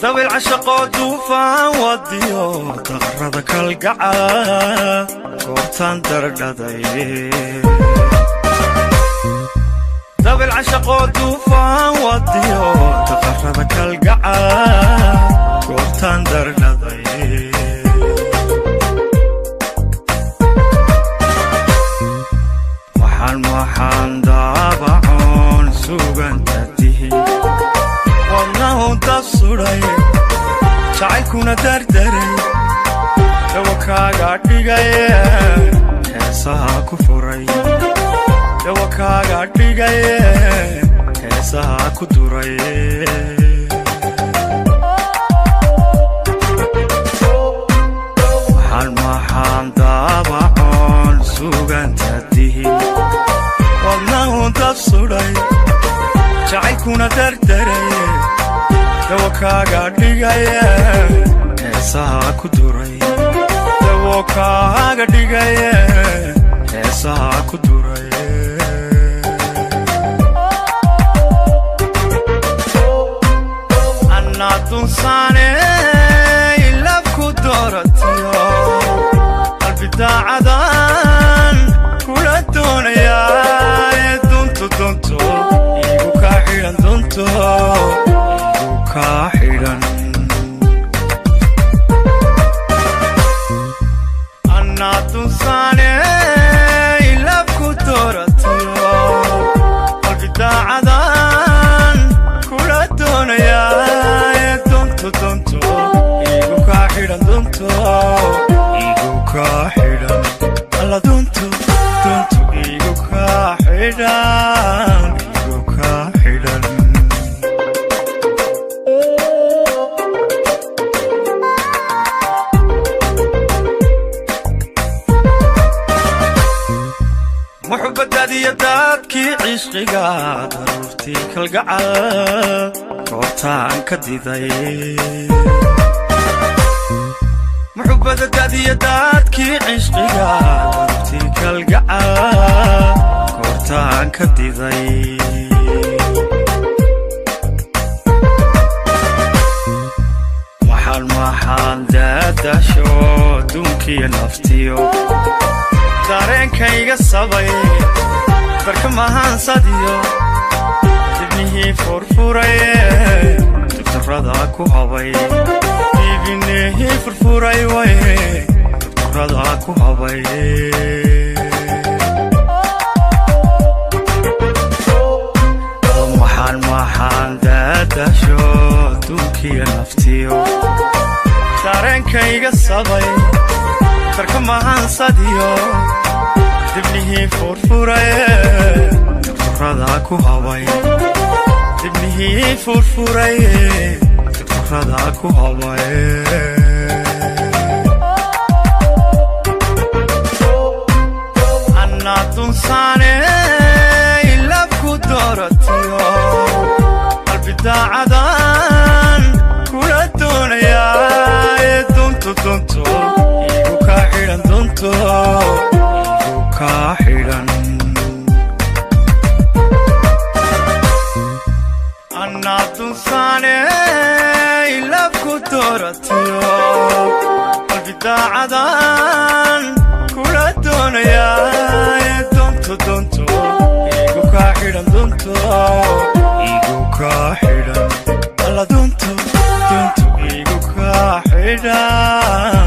Dabayl cashaqoo duufaan wadiyo, daqrada kalgacal goobtaan dardhaday. Dabayl cashaqoo duufaan wadiyo, daqarada kalgacal goobtaan dardhaday. Waxaan daabacoon suganta tihi, wadnahu dab sudhay, jacaylkuna dardaray, dawa kaaga dhigaye heesaha ku furay, dawa kaaga dhigaye heesaha ku duray. Waxaan daabacoon suganta tihi, wadnahu dab sudhay, jacaylkuna dardaray, dawa kaaga dhigaye heesaha ku duray, dawo kaaga dhigaye heesaha ku duray. Annaa dunsaane ilabku dooratiyo, qalbi daacadan kula doonayaa ee duntu duntu igu kaa xidhan, duntu igu kaa xidhan. Annaa dunsaane ilabku dooratiyo, qalbi daacadan kula doonayaa ee duntu duntu igu kaa xidhan, duntu igu kaa xidhan. Alla duntu duntu igu kaa xidhan, igu kaa xidhan. Muxubadaadiyo daadkii cishqiga, daruurtii kalgacal goobtaan ka diday. Muxubadadaadiyo daadkii cishqiga, daruurtii kalgacal goortaan ka diday. Waxaan daadasho dunkiyo naftiyo dareenkayga sabay, barka mahansadiyo dibnihii furfuray, dugtarada ku habay, dibnihii furfuray way, dugtarada ku habay. Waxaan daadasho dunkiyo naftiyo dareenkayga sabay, barka mahansadiyo dibnihii furfuray, dugtarada ku habay, dibnihii furfuray, dugtarada ku habay. Annaa dunsaane ilabku dooratiyo, qalbi daacadan kula doonayaa ee duntu duntu igu kaa xidhan, duntu igu kaa xidhan. Annaa dunsaane ilabku dooratiyo, qalbi daacadan kula doonayaa ee duntu duntu igu kaa xidhan, duntu igu kaa xidhan. Alla duntu duntu igu kaa xidhan.